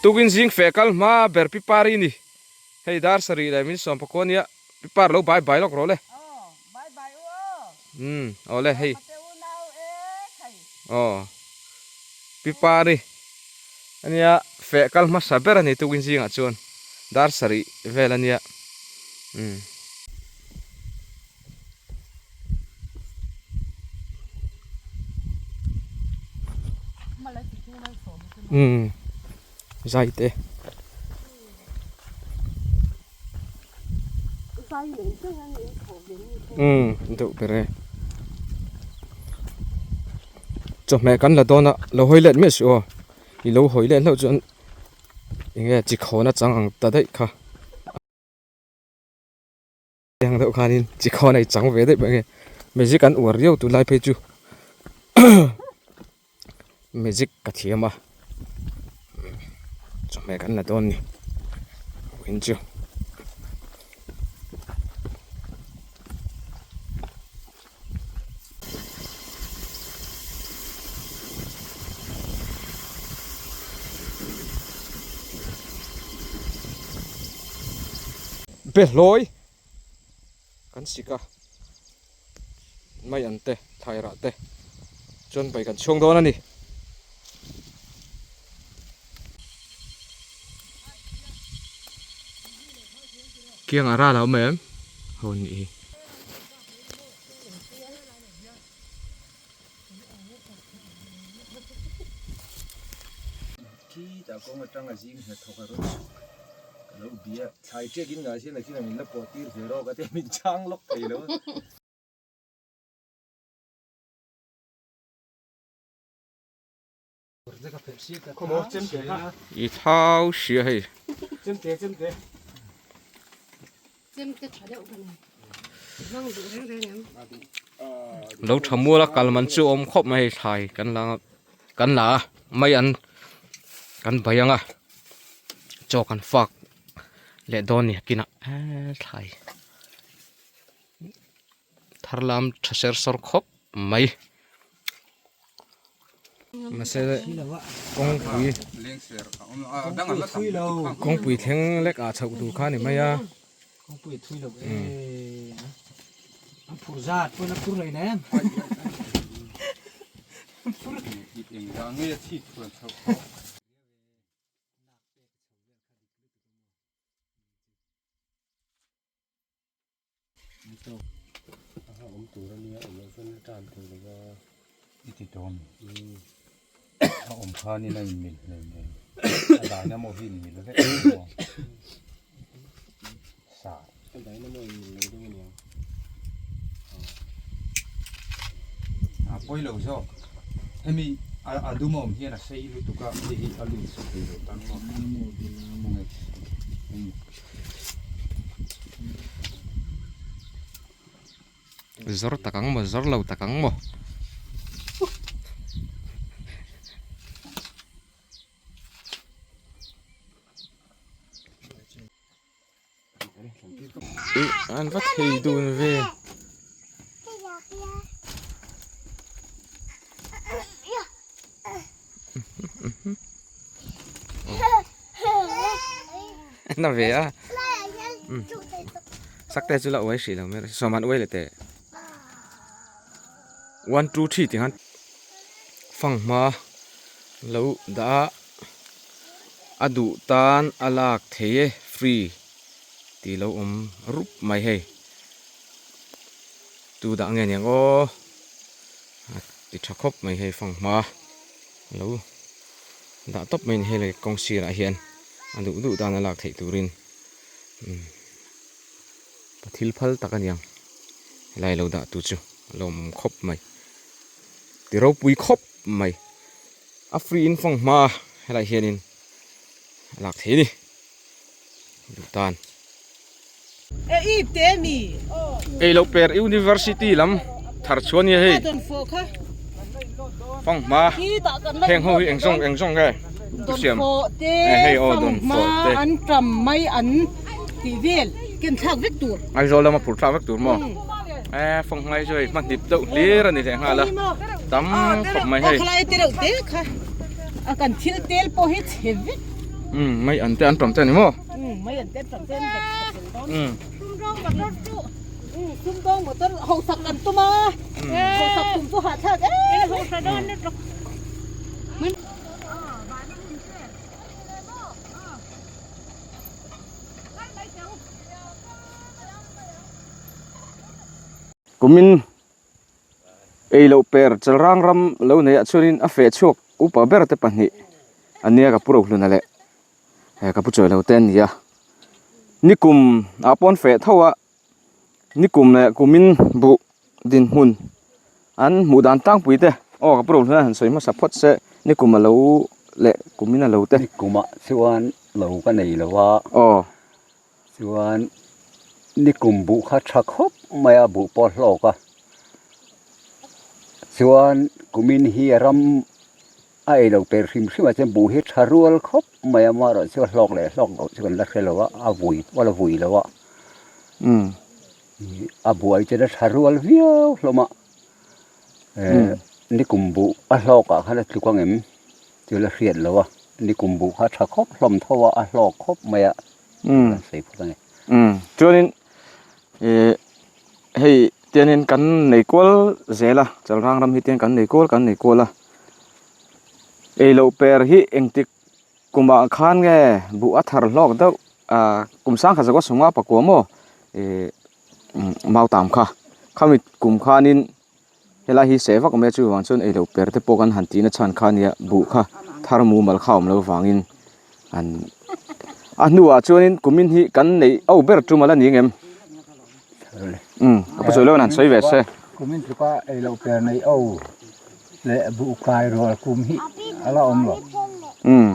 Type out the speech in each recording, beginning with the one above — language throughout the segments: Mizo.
Tukin zing feh kal hma ber pi par i ni. Hei dar sarih leh min sawm pakua nia pi par lo bai bai lawk rawh le. Umm awle hei. Aw pi par i ania feh kal hmasa ber a ni tukin zingah chuan dar sarih vel ania umm. Umm zai te umm deuh ber e chawhmeh kan la dawn a lo hawi let miah suh aw i lo hawi let hlauh chuan eng nge chi khawn a chang ang ta daih kha. Heng deuh khanin chi khawn a i chang ve daih mai a nge magic an uar riau tunlai phei chu magic ka thiam a chawhmeh kan la dawn a ni vawiin chu. Behlawi kan sik a mai an te thlai rah te chuan bai kan chhuang dawn a ni. Kiang a ral a awm em? Ho nih hi. Khitah kawng atanga zing hnathawk a rawn chhuk ka lo bia thlai ṭek in ngah hian a khin a min la pawh tir ve rawk a tia min chhang lawk thei lo a. I thau hria hei. Lo tha mual a kal man chu awm khawp mai hei thlai kan la kan la a mai an kan bai ang a chaw kan fak leh dawn a ni kinah eee thlai thar lam tha ser sawr khawp mai. Mahse kawngpui kawngpui thleng lek ah chhoh tur kha a ni mai a. I ti tawh ami? A awm khanin a inmil hle mai. A dynamo hi inmil vek a ni maw? Sa. A dynamo inmil lo deuh a niang. A pawi lo zawk. Hemi a dum a awm hian a sei lutuk a, hei hi a lut thei lo tan maw? Dynamo. Zawr tak ang maw zawr lo tak ang maw. Ih an va thei dun ve. Na ve a sak te chu la uai hrih lo mai sawm an uai leh teh one two three tih khan fanghma lo dah a a duh tan a lak thei e free tih lo awm rup mai hei tu dah nge niang aw a ti tha khawp mai hei fanghma lo dah tawp mai a ni hei kawng sirah hian a duh duh tan a lak theih turin umm thil phal tak a niang helai lo dah tu chu a lo awm khawp mai ti ropui khawp mai a free in fang hma helai hianin a lak thei a ni duh tan. Ei loh per University lam thar chhuah a nia hei fanghma heng ho hi eng zawng eng zawng nge thu siam hei aw dawn fawh te an tam mai an tih vel ken thlak vek tur Aizawl lama phur thlak vek tur maw e fanghma hi chu hei hma hnip deuh hlir a ni leh nghal a tam khawp mai hei khalai te reuh te kha a kan thil tel pawh hi chhe vek. Umm mai an te an tam te a ni maw? Umm mai an te an tam te an vek khat zel dawn. Sumdawng motor chu umm sumdawng motor hausak an tum a hausak tum chu hahthlak em hausa dawn lutuk. Kumin ei loh per chalrang ram lo nei ah chuanin a feh chhuak upa ber te pahnih a nia ka pu Rohluna leh he ka pu Chawilo te an ni a nikum ah pawh an feh tho a nikum leh kumin buh dinhmun an hmuh dan tlangpui te aw ka pu Rohluna han sawi hmasa phawt se nikum a lo leh kumin a lo te. Nikumah chuan lo ka nei lo a. Aw. Chuan nikum buh kha tha khawp mai a buh pawh a hlawk a chuan kumin hi a ram a ei lo per hrim hrim ah chuan buh hi tha rual khawp mai a amaherawhchu a hlawk leh hlawk loh chu kan la hre lo a a vui pawh a la vui lo a a buai chuan a tha rual viau hlawm a eh nikum buh a hlawk ah khan a tluk ang em chu la hriat lo a nikum buh kha tha khawp hlawm tho a a hlawk khawp mai a. Umm umm chuanin ih hei tianin kan nei kual zel a chalrang ram hi tian kan nei kual kan nei kual a ei loh per hi engtik kumah khan nge buh a thar hlawk deuh ah kum sangkhat zakua sawmnga pakua maw ih mautam kha khami kum khanin Helai hi seh vak mai a chuvang chuan ei loh per te pawh kan han tihna chhan kha ania buh kha thar mumal kha a awm loh vangin an a hnuah chuanin kumin hi kan neih oh ber tum ala ni ngem umm ka pu sawi lo an sawi ve se. Kumin tluka ei loh per nei oh leh buh kai rual kum hi ala awm lo. Umm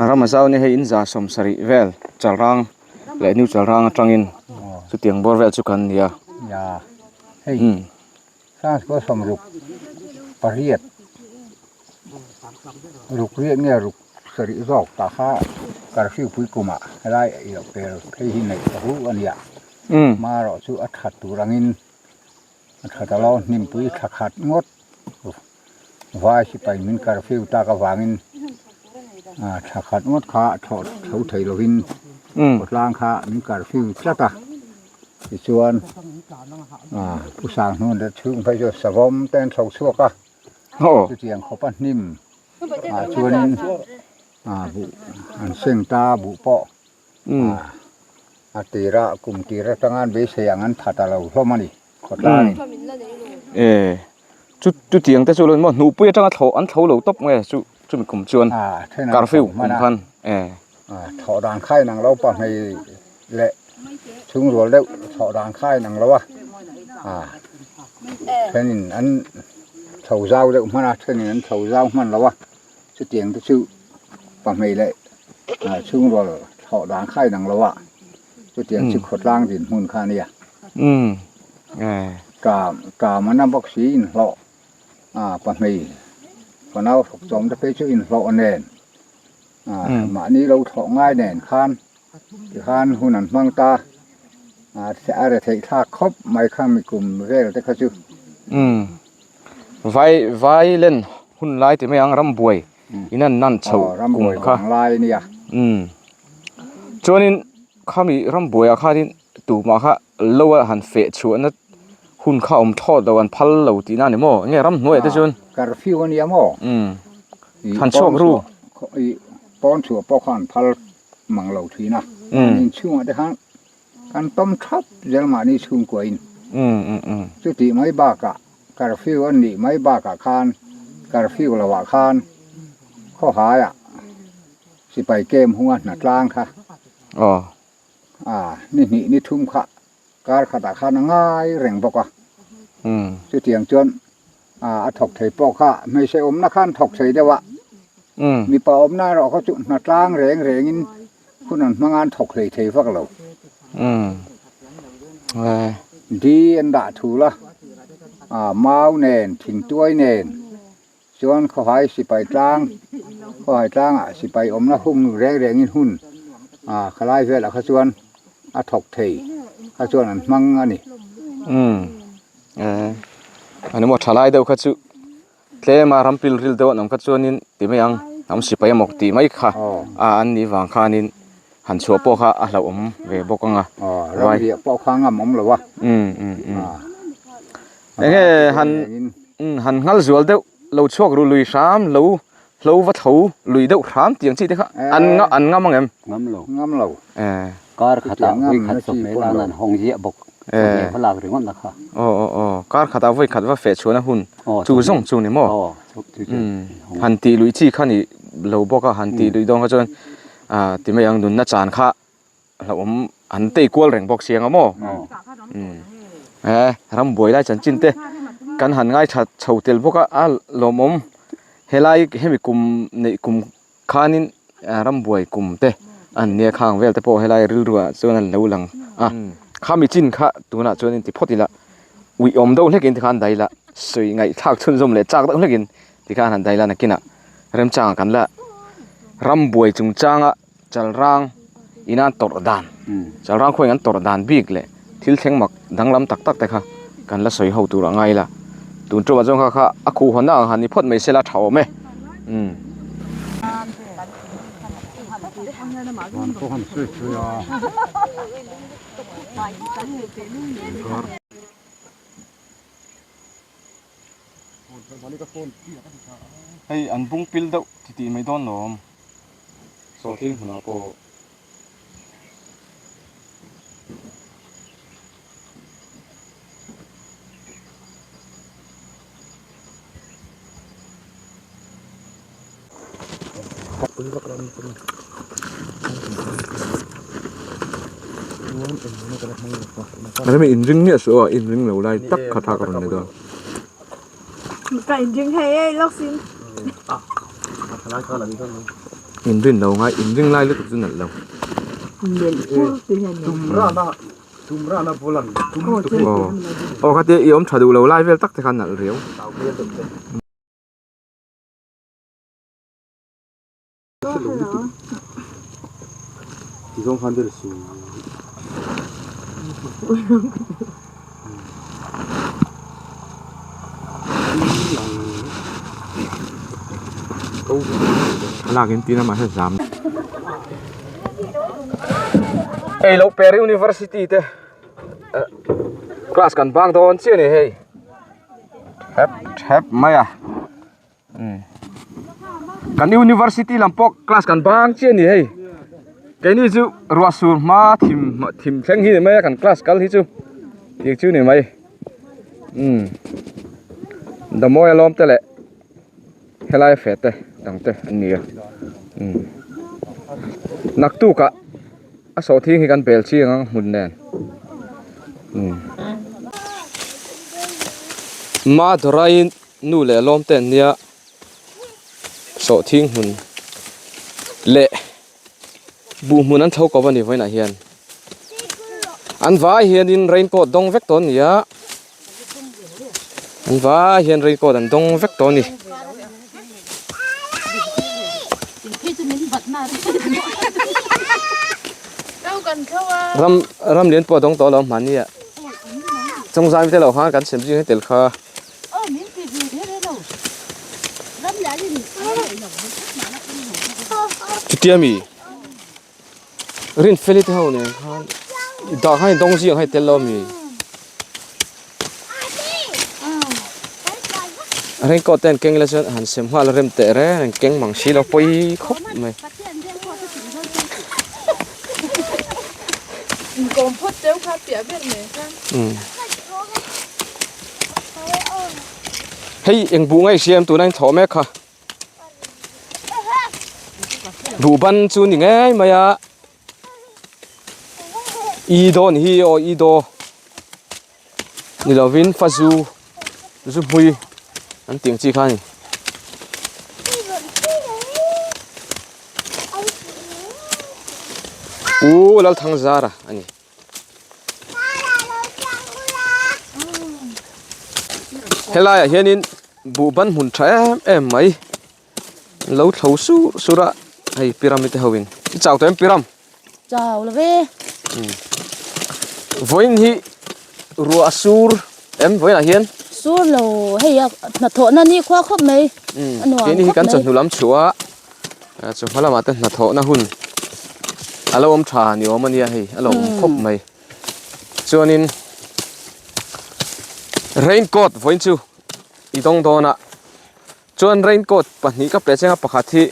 a ram a zau nia hei in za 70 vel chalrang leh new chalrang atangin chutiang bawr vel chu kan nia. Ya. Hei Sanskrit 68 ruk riat nge ruk sarih zawk tah kha curfew pui kumah helai ei loh per phei hi neih ta hu a nia. Hmarawh chu a that tur angin a that alo hnimpui tha khat ngawt vai sipai min curfew tak avangin tha khat ngawt kha thlawh tho thei lovin khawtlang kha min curfew tlat a. Tichuan Pu Sanghnun te chhung phei chu savawm te an chho chhuak a, chutiang khawpa hnim ah chuanin buh an seng ta buh pawh a tira kum tir atanga an beisei ang an tha ta lo hlawm a ni khawtlangin. Chutiang te chu lo maw hnuhpui atanga thlawh an thlo lo tawp nge chu chumi kum chuan curfew kum khan. Thlawh dan kha inang lo pahnih leh chhungrual deuh thlawh dan kha inang lo a thenin an chho zau deuh hman a thenin an chho zau hman lo a chutiang te chu pahnih leh chhungrual thlawh dan kha inang lo a chutiang chu khawtlang dinhmun kha a nia ṭam an a bawk si inhlawh pahnih fanau hruk chawm te phei chu inhlawh nen. Mahni lo thlawh ngai nen khan tikhan hun an hmang ta a re theih thlak khawp mai kha mi kum vel te kha chu. Umm vai vai len hun lai ti mai ang rambuai in an nan chho kum kha. Lai ania. Umm chuanin khami rambuai ah khanin tumah kha lo a han feh chhuahna hun kha awm thlawt lo an phal lo tihna a ni maw enge ramhnuaiah te chuan. Curfew ania maw. Umm. Han chhuak ru. Pawn chhuah pawh kha an phal mang lo thin a. Inchhungah te khan kan tawm thap zel mahni chhungkuain. Chutih mai bakah curfew an nih mai bakah khan curfew lohah khan khawhaiah sipai camp hunga hnatlang kha ni hnih ni thum kha kar khatah khan a ngai reng bawk a. Chutiang chuan a thawk thei pawh kha hmeichhe awmna khan thawk thei deuh a, mipa awmna erawh kha chu hna tlang reng rengin hun an hmanga an thawk hlei thei vak lo. Di an dah thul a, mau nen, thingtuai nen chuan khawhai sipai tlang, khawhai tlangah sipai awmna hung reng rengin hun khalai velah kha chuan a thawk thei kha chuan an hmang a ni. Ani maw tha lai deuh kha chu tlem a ram pil ril deuh an awm kha chuanin ti mai ang. Hnam sipai emaw tih mai kha a an nih vang khanin han chhuah pawh kha a hlauhawm ve bawk ang a. Aw ram riah pawh kha ngam awm lo a. Umm umm umm. Eng nge han han nghal zual deuh lo chhuak ru lui hram lo hlo va tho lui deuh hram tih ang chi te kha an an ngam ang em? Ngam lo. Ngam lo. Kar khatah vawi khat chawhmeh lan an hawng ziah bawk. Chawhmeh va lak ringawt na kha. Aw aw aw kar khatah vawi khat va feh chhuahna hun chu zawng chu ni maw? Aw chu chu chu. Han tih luih chi kha ni lo bawk a han tih luih dawn kha chuan ti mai ang nunna chan kha hlauhawm an tei kual reng bawk si anga maw? E rambuai lai chanchin te kan han ngaithla chho tel bawk a a lawmawm helai hemi kum neih kum khanin rambuai kum te an nia khang vel te pawh helai rilruah chuan an lo lang a khami chin kha tunah chuan in ti phawt ila uih awm deuh hlekin tikhan dai la sawi ngaihthlak chhunzawm leh chak deuh hlekin tikhan han dai la nakinah remchangah kan la rambuai chungchanga Chalrang ina tawrh dan Chalrang khuain an tawrh dan bik leh thil thleng mak danglam tak tak te kha kan la sawi ho tur a ngai la tun ṭumah chuan kha kha a khuh hawnna ang han ni phawt mai sela tha awm e umm. Hei an bung pil deuh ti tih mai dawn lawm. Sawhthing hmunah pawh. Remi inring miah suh aw inring lo lai tak kha thak a rawn ni dawn. Ka inring hei ei lawk sin. Inrin lo ngai inring lai lutuk chu nalh lo. Aw khatia i awm tha duh lo lai vel tak te kha nalh riau. Thlalak in tin a mahse zam. Ei loh per university te class kan bang dawn chiah a ni hei thep thep mai a. Kan university lam pawh class kan bang chiah a ni hei keini chu ruah sur hma thim thim thleng hi ni mai a kan class kal hi chu tih chu ni mai umm damawi a lawm te leh helai a feh te dang te an ni a umm naktuk ah a sawhthing hi kan bel chiang ang hmun nen umm Madurai. Nu leh lawm te an nia sawhthing hmun leh buh hmun an tho ko a ni vawiinah hian an vai hianin raincoat dawng vek tawh a ni a an vai hian raincoat an dawng vek tawh a ni. Ram ram lian pawh a dawng tawh lo hmanni ah chawngzai te loh khan kan sem zing tel kha. Chutia mi Rinfeli te ho nen khan dah khan dawng zing hei tel lo mi raincoat te an keng ila chuan han sem nghal a rem teh reng an keng mang si lo pawi khawp mai. Hei eng buh ngei siam tuna in thawh mek kha buh ban chu ni ngei mai a i dawn hi aw i daw ni lovin fa zu zu hmui an tih ang chi kha a ni. Pu Lalthangzara a ni. Helaiah hianin buh ban hmun tha em em mai lo thlo sur sur a hei pyramid te ho in i chau tawh em pyram chau lo ve vawiin hi ruah a sur em vawiinah hian sur lo hei a hnathawhna ni khua khawp mai a nuam keini hi kan chawhnu lam chhuah a. Chu hma lamah te hnathawhna hun a lo awm tha ni awm a nia hei a lo awm khawp mai chuanin raincoat vawiin chu i dawng dawn a chuan raincoat pahnih ka pe cheng a pakhat hi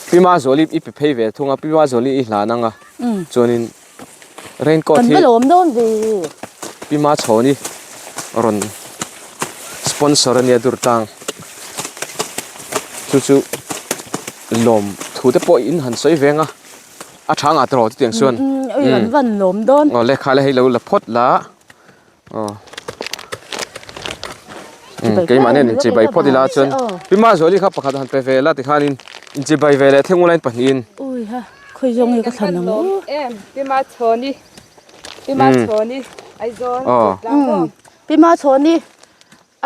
Pi Mazuali i pe phei ve thung a Pi Mazuali i hlan ang a chuanin raincoat hi Pi Machhawni rawn sponsor a nia dur tlang chu chu lawm thu te pawh in han sawi veng a a tha ngah tawh chutiang chuan aw lehkha le hei lo la phawt la aw keimah nen inchibai phawt ila chuan Pi Mazuali kha pakhat han pe ve la tikhanin inchibai ve leh thleng ulain pahnihin khawi zawng nge ka thlan ang u Pi Machhawni Pi Machhawni Aizawl Durtlang Pi Machhawni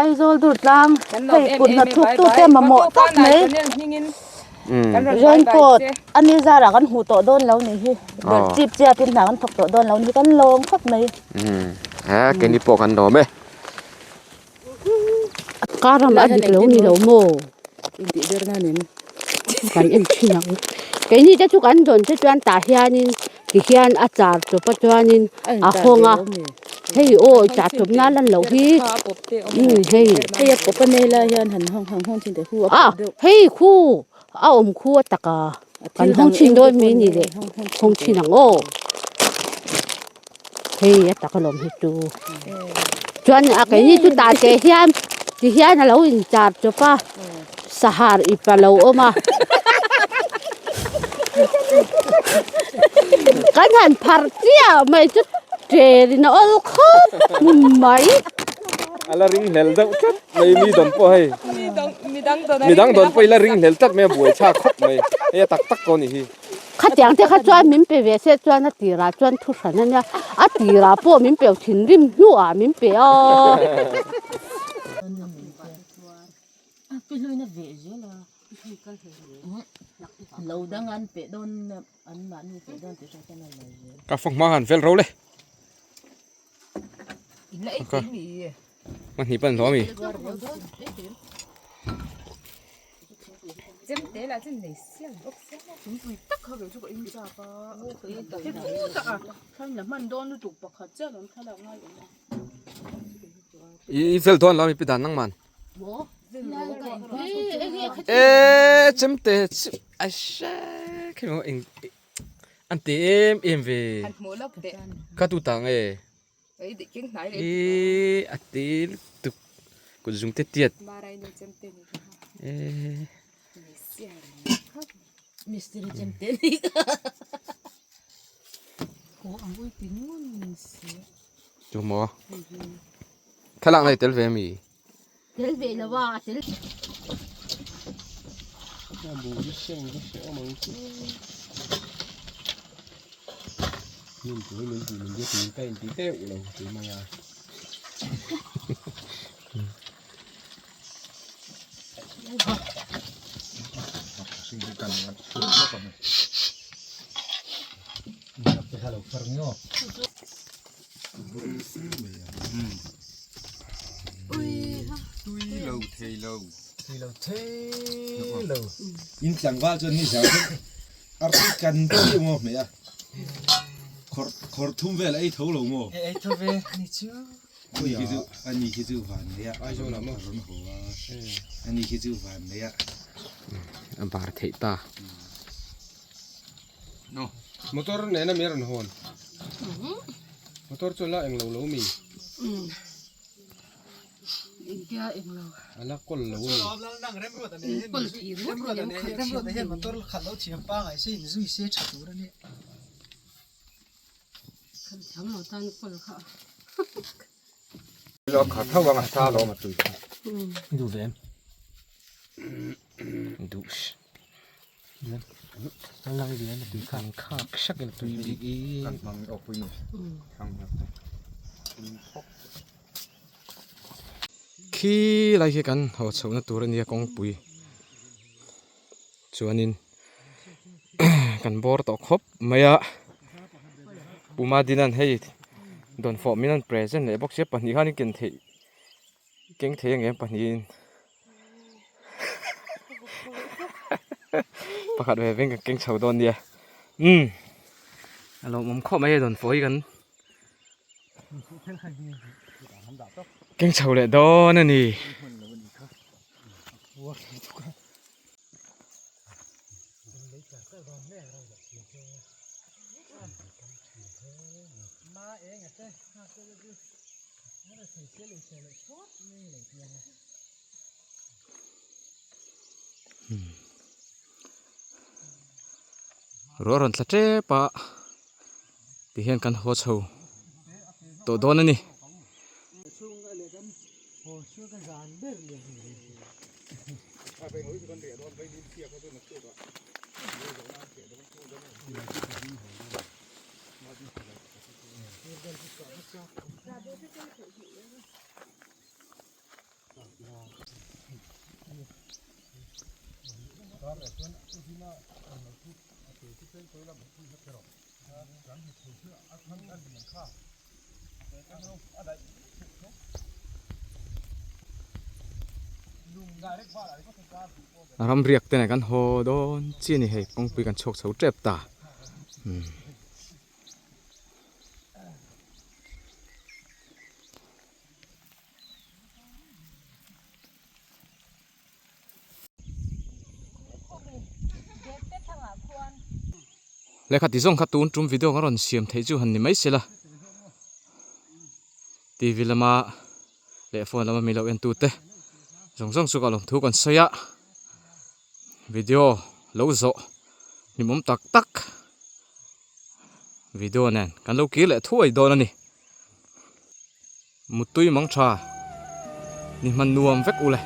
Aizawl Durtlang hei kut hnathawk tute mamawh tak mai raincoat a ni zarah kan hmuh tawh dawn lo nih hi chip chiap in hna kan thawk tawh dawn lo nih hi kan lawm khawp mai he keini pawh kan lawm e karam a dik lo ni lo maw intih ber nan in kan en thin ang keini te chu kan dawn te chuan tah hianin tihian a char chawp a chuanin a hawng a hei aw char chawp nan lan loh hi umm hei hei a pawp a nei lai hian han hawng han hawng thin teh hu a ah hei khu a awm khu a taka kan hawng chhin dawn mai ni le hawng chhin ang aw. Hei a tak alawm hi chu chuan a keini chu tah teh hian ti hian a lo in char chawp a sahar ip a lo awm a kan han pharh chiah mai chu ṭer in a awl khawp mai. A la ring hlel deuh tlat mai mi dawn pawh hei mi dang dawn pawh i la ring hlel tlat mai a buai chhak khawp mai hei a tak tak pawh a ni hi. Khatiang te kha chuan min pe ve se chuan a tirah chuan thu hran a nia, a tirah pawh min pe thinrim hnuah min pe a. Ka fawk hma han vel ro le. Hmahnih pan hlawm a mi. I vel dawn lo mi pi dan nang man. E chemte chu a hre khi maw eng an ti em em ve. Ka tu ta nge. I a ti lutuk kut zung te tiat. E. Chu maw? Thlalak na i tel ve ami? Tel ve lo a, a tel. Tui lo thei lo. Tui lo thei lo. In tlangval chuan ni zau chu arti kan chi maw hmeh a. Khawr khawr thum vel ei tho lo maw? Ei tho ve ni chu. Ani khi chu ani khi chu van nei a. Aizawl ah maw? Rawn haw a. Ani khi chu van nei a. A bar theih ta. Motor nena mi a rawn hawn. Motor chu a la englo lo mi? A la kawl lo a ni. Duh ve em? Duh. Khi lai khi kan haw chhohna tur a nia kawngpui chuanin kan bawr tawh khawp mai a Puma Dinan hei dawnfawh min rawn present leh bawk sia pahnih khan in ken theih keng thei ang em pahnihin. Pakhat ve veng kan keng chho dawn nia. Umm a lawmawm khawp mai a dawnfawh hi kan keng chho leh dawn a ni. Ruah rawn tla tep a tihian kan haw chho tawh dawn a ni. Ram riak te nen kan haw dawn chi a ni hei kawngpui kan chhuak chho tep ta umm. Lehkha ti zawng kha tun tum video ka rawn siam theih chu han ni mai sela TV lama leh phone lama mi lo en tute zawng zawng chu ka lawmthu kan sawi a video lo zawh hlimawm tak tak. Video nen kan lo kir leh thuai dawn a ni. Muttui mang tha ni hman nuam vek u le.